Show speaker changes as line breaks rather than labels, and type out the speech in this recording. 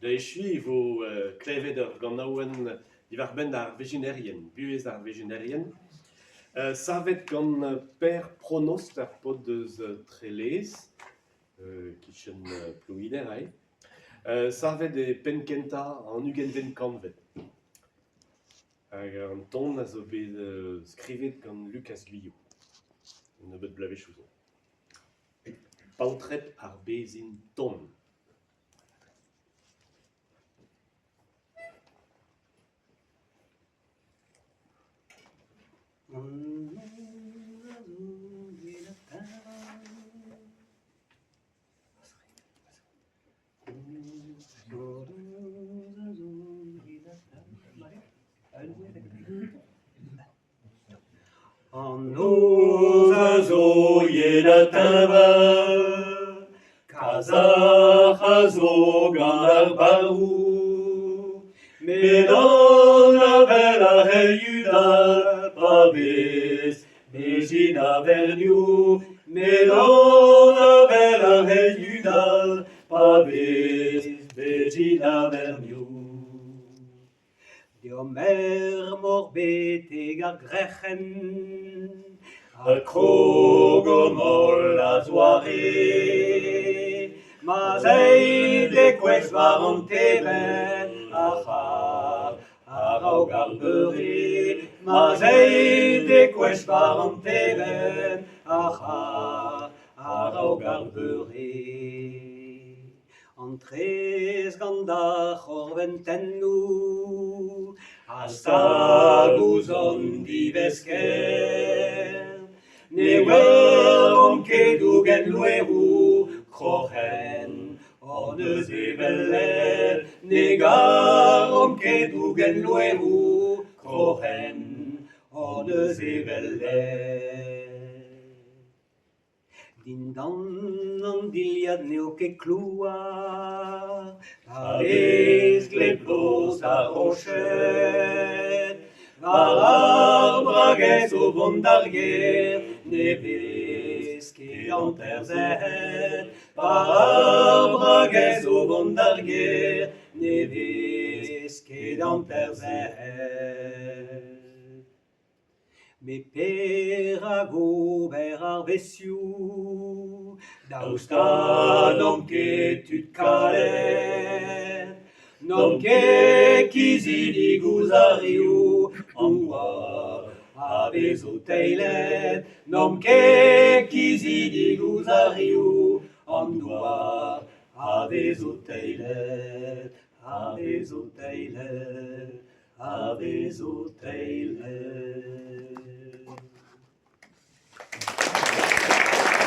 Da echuiñ e vo klevet ur ganaouenn diwar-benn ar vezhinerien, buhez ar vezhinerien, savet gant Per Pronost, ar paotr eus Trelez, e-kichen Plouider aze. Savet e penn-kentañ an ugentvet kantved. Hag an ton a zo bet skrivet gant Lukaz Guillou un nebeud bloavezhioù zo. Paotred ar bezhin don.
An noz a zo yen ha teñval, Kazarc'h a zo gant ar barroù, Met an avel a c'hell yudal pa vez bezhin a-vernioù, Met an avel a c'hell yudal pa vez bezhin a-vernioù. Deomp er mor betek ar grec'henn ha krogomp holl a-zoare. Ma'z aet e kouezh war an tevenn ar c'harr a-raok ar beure. Ma'z aet e kouezh war an tevenn ar c'harr a-raok ar beure. An traezh gant ar c'horventennoù a stag ouzh an divesker. Ne welomp ket dougen loeroù kroc'hen hon eus evel lec'h. Ne garomp ket dougen loeroù kroc'hen hon eus evel lec'h. Dindan an dilhad n'eo ket klouar pa vez gleb-noz ar roched. War ar bragez o vont d'ar gêr ne vez ket hanter-sec'hed. War ar bragez o vont d'ar gêr ne vez ket hanter-sec'hed. Met perak ober arvezioù ? Daoust ha n'omp ket tud kalet ? N'omp ket kizidik ouzh ar riv an douar a vezo teilet. N'omp ket kizidik ouzh ar riv an douar a vezo teilet, a vezo teilet. A vezo teilet.